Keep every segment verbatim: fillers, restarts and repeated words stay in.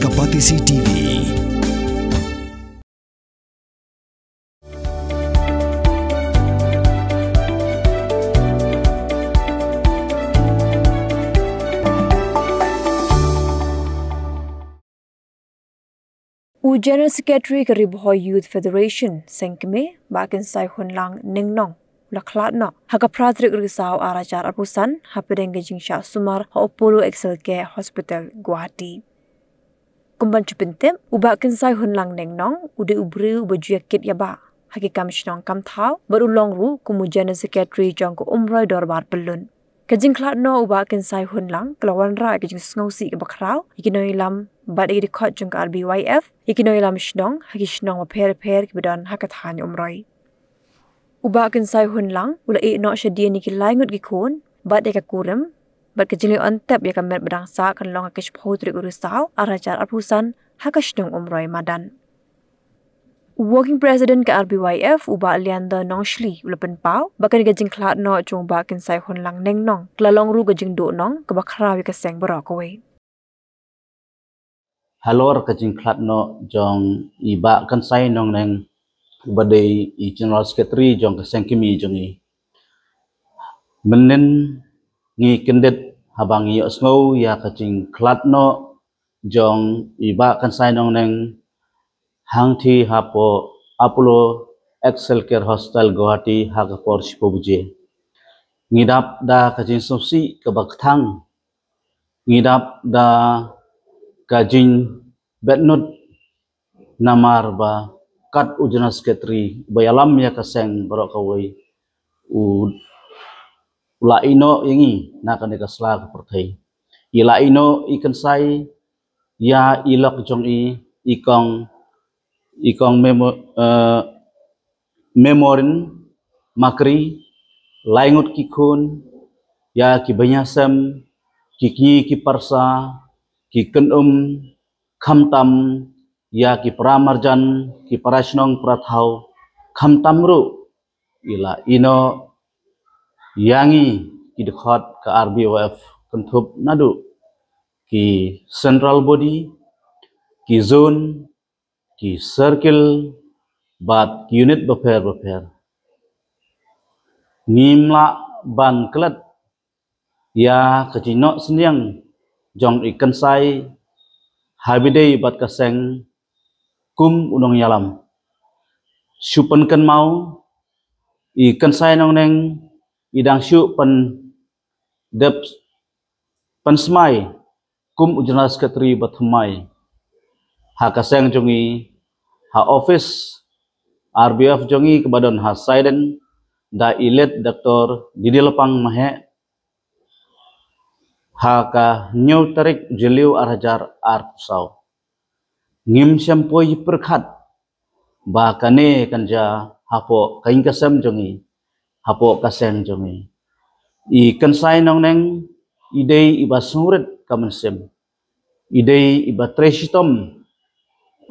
Ka Batesi T V. U General Secretary ka Ri Bhoi Youth Federation, Seng Kmie, Bah Kynsai Hunlang Neng Nong, u la khlad noh ha ka phra tarik Risaw ar hajar arphew san, hapdeng ka jingshah sumar ha Apollo Excel Care Hospital, Guwahati. Kum ban shu pyntip, u Bah Kynsai Hunlang Neng Nong u dei u briew uba ju ïakit ïabah ha ki kam shnong kam thaw, bad u long ruh kum u General Secretary jong ka Umroi Dorbar Pyllun. Ka jingkhlad noh u Bah Kynsai Hunlang ka la wanrah ïa ka jingsngewsih kaba khraw ïa ki nongïalam bad ïa ki dkhot jong ka R B Y F, ïa ki nongïalam shnong ha ki shnong bapher bapher kiba don ha ka thaiñ Umroi. U Bah Kynsai Hunlang u la ïeh noh shadien ïa ki lai ngut ki khun bad ïa ka kurim, bad ka jingleit on tep ïa ka met ba dang sah kan long ha ka shiphew tarik u Risaw ar hajar arphew san ha ka shnong Umroi Madan. U Working President ka R B Y F, u Bah Leander Nongshli, u la pynpaw ba kane ka jingkhlad noh jong u Bah Kynsai Hunlang Neng Nong ka la long ruh ka jingduhnong kaba khraw ïa ka seng baroh kawei. Halor ka jingkhlad noh jong i Bah Kynsai Nong Neng, uba dei i General Secretary jong ka Seng Kmie jong ngi, mynnin ngi kyndit haba ngi ïohsngew ïa ka jingkhlad noh jong i Bah Kynsai Nong Neng hangthie hapoh Apollo Excel Care Hospital, Guwahati, ha ka por shiphew baje. Ngi dap da ka jingsngewsih kaba kthang, ngi dap da ka jingbitnud, namar ba kat u General Secretary ba ïalam ïa ka seng baroh kawei, u, u la ïeh noh ïa ngi na kane ka sla ka pyrthei. I la ïeh noh i Kynsai ïa i lok jong i, i kong, i kong Memo-, eh, Memorin Makri, lai ngut ki khun, ïa ki ba ïasem, ki kñi ki parsa, ki kynum, khamtam ïa ki para marjan, ki para shnong para thaw, khamtam ruh i la ïeh noh ïa ngi ki dkhot ka R B Y F, kynthup naduh ki central body, ki zone, ki circle, bad ki unit bapher bapher. Ngim lah ban klet ïa ka jingnoh synñiang jong i Kynsai ha ba ïadei bad ka seng kum u nongïalam. Shu pynkynmaw, i Kynsai Nong Neng i dang shu pyndep pynsmai kum u General Secretary ba thymmai ha ka seng jong ngi, ha office R B F jong ngi kaba don ha Saiden, da i late Doctor Didi Lapang Maheh, ha ka hynñiew tarik Jylliew ar hajar arphew saw. Ngim shym poi pyrkhat ba kane kan jia hapoh ka ïing ka sem jong ngi, hapoh ka seng jong ngi. I Kynsai Nong Neng i dei iba sngewrit ka mynsiem, i dei iba trei shitom,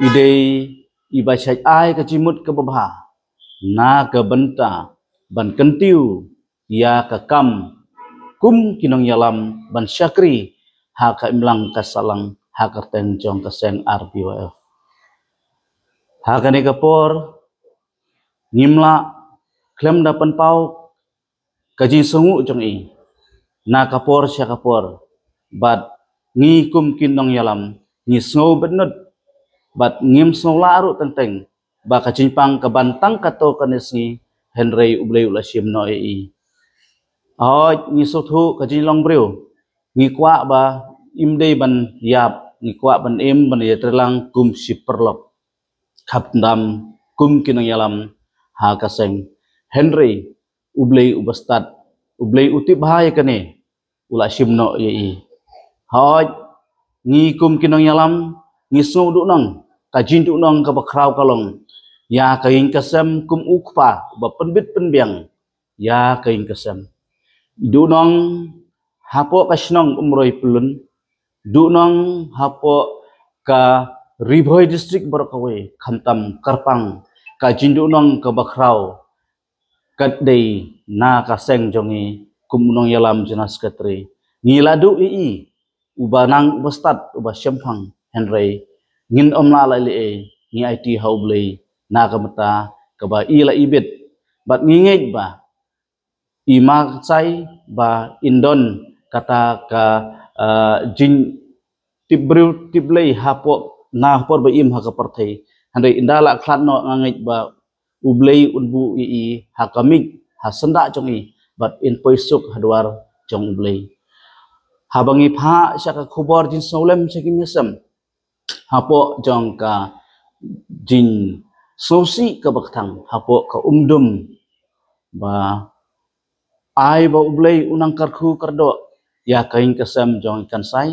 i dei iba shait ai ka jingmut kaba bha na ka bynta ban kyntiew ïa ka kam kum ki nongïalam ban shakri ha ka imlang ka sahlang ha ka kyrteng jong ka seng R B Y F. Ha kane ka por ngim lah khlem da pynpaw ka jingsngewnguh jong i na ka por sha ka por, bad ngi kum ki nongïalam ngi sngew bynnud bad ngim sngew lah ruh teng teng ba ka jingpang ka ban tang katto katne sngi, hynrei U Blei u la shim noh ïa i. Hooid, ngi sngewthuh ka jinglong briew, ngi kwah ba im dei ban ïap, ngi kwah ban im ban ïatreilang kum shi paralok, khamtam kum ki nongïalam ha ka seng. Hynrei U Blei uba stad, U Blei u tip bha ïa kane, u la shim noh ïa i. Hooid, ngi kum ki nongïalam ngi sngew duhnong, ka jingduhnong kaba khraw ka long ïa ka ïing ka sem kum u kpa uba pynbit pynbiang ïa ka ïing ka sem. Duhnong hapoh ka shnong Umroi Pyllun, duhnong hapoh ka Ri Bhoi District baroh kawei, khamtam kyrpang ka jingduhnong kaba khraw ka dei na ka seng jong ngi kum u nongïalam General Secretary. Ngi la duh ïa i uba nang uba stad uba shemphang, hynrei ngin ym lah leh lei, ngi aiti ha U Blei na ka bynta kaba i la ibit. Bad ngi ngeit ba i Maksai ba in don kata ka, ah, jingtip briew tip Blei hapoh na por ba im ha ka pyrthei. Hynrei ynda lah khlad noh, nga ngeit ba U Blei un buh ïa i ha ka miej ha syndah jong i bad in poi suk ha dwar jong U Blei. Haba ngi phah sha ka khubor jingsngewlem sha ki mynsiem, hapoh jong ka jingsngewsih kaba kthang, hapoh ka umdum ba ai ba U Blei u nang kyrkhu kyrdoh ïa ka ïing ka sem jong i Kynsai,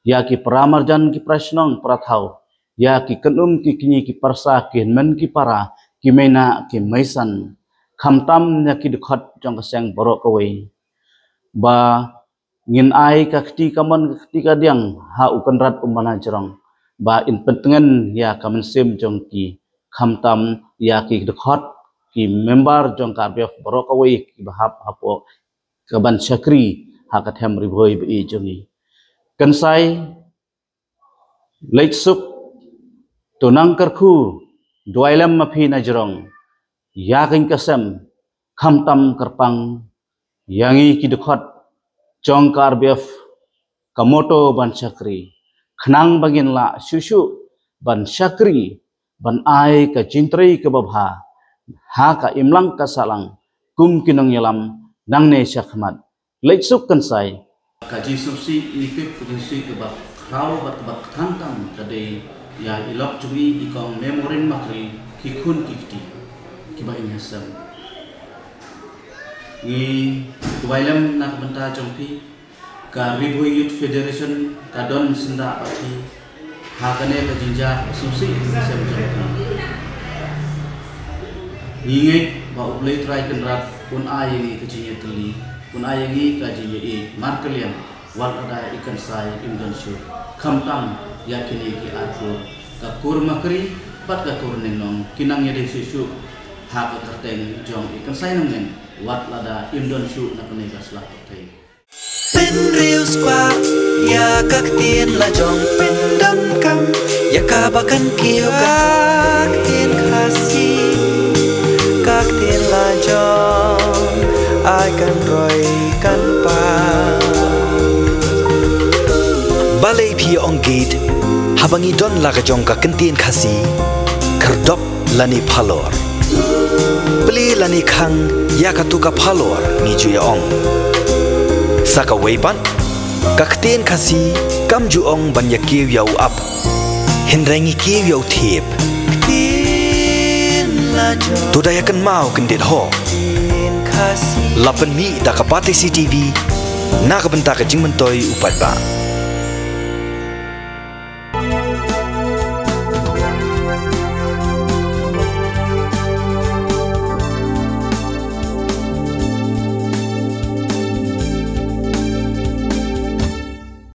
ïa ki para marjan, ki para shnong para thaw, ïa ki kynum ki kñi, ki pyrsa, ki hynmen ki para, ki mei nah ki mei san, khamtam ïa ki dkhot jong ka seng baroh kawei. Ba ngin ai ka kti kamon ka kti kadiang ha U Kynrad U Banajrong ba in pyntngen ïa ka mynsiem jong ki, khamtam ïa ki dkhot, ki member jong ka R B F baroh kawei kiba hap hapoh ka ban shakri ha ka them Ri Bhoi ba ïeit jong ngi. Kynsai, leit suk, to nang kyrkhu, duwai lem ma phi na jrong ïa ka ïing ka sem, khamtam kyrpang ïa ngi ki dkhot jong ka R B F, ka motto ban shakri, khnang ba ngin lah shuh shuh ban shakri, ban ai ka jingtrei kaba bha ha ka imlang ka sahlang kum ki nongïalam nangne shakhmat. Leit suk Kynsai. Ka jingsngewsih ngi tip, ka jingsngewsih kaba khraw bad kaba kthang tam ka dei ïa i lok jong i, i kong Memorin Makri, ki khun ki kti kiba ïing ha sem. Ngi duwai lem na ka bynta jong phi. Ka Ri Bhoi Youth Federation ka don syndah bad phi ha kane ka jingjia ka sngewsih ka sem jong phi. Ngi ngeit ba U Blei Trai Kynrad un ai ïa ngi ka jingïatylli, un ai ïa ngi ka jingïaieit markylliang, wat lada i Kynsai im don shuh. Khamtam ïa kine ki ar kur, ka kur Makri bad ka kur Ningnong, ki nang ïadei shuh shuh ha ka kyrteng jong i Kynsai Nongnen, wat lada im don shuh na kane ka sla pyrthei. Pynriewspah ïa ka ktien la jong, pyndonkam ïa kaba kan kiew ka ktien Khasi, ka ktien la jong, ai kan roi kan pan. Balei phi ong gate, haba ngi don la ka jong ka ktien Khasi, khyrdop lane phalor. Plie lane khang ïa katu ka phalor, ngi ju ïa ong. Sa kawei pat, ka ktien Khasi kam ju ong ban ïa kiew ïa u ap, hynrei ngi kiew ïa u thiep. To da ïa kynmaw kyndit ho. La pynmih da ka Batesi T V na ka bynta ka jingmyntoi u paidbah.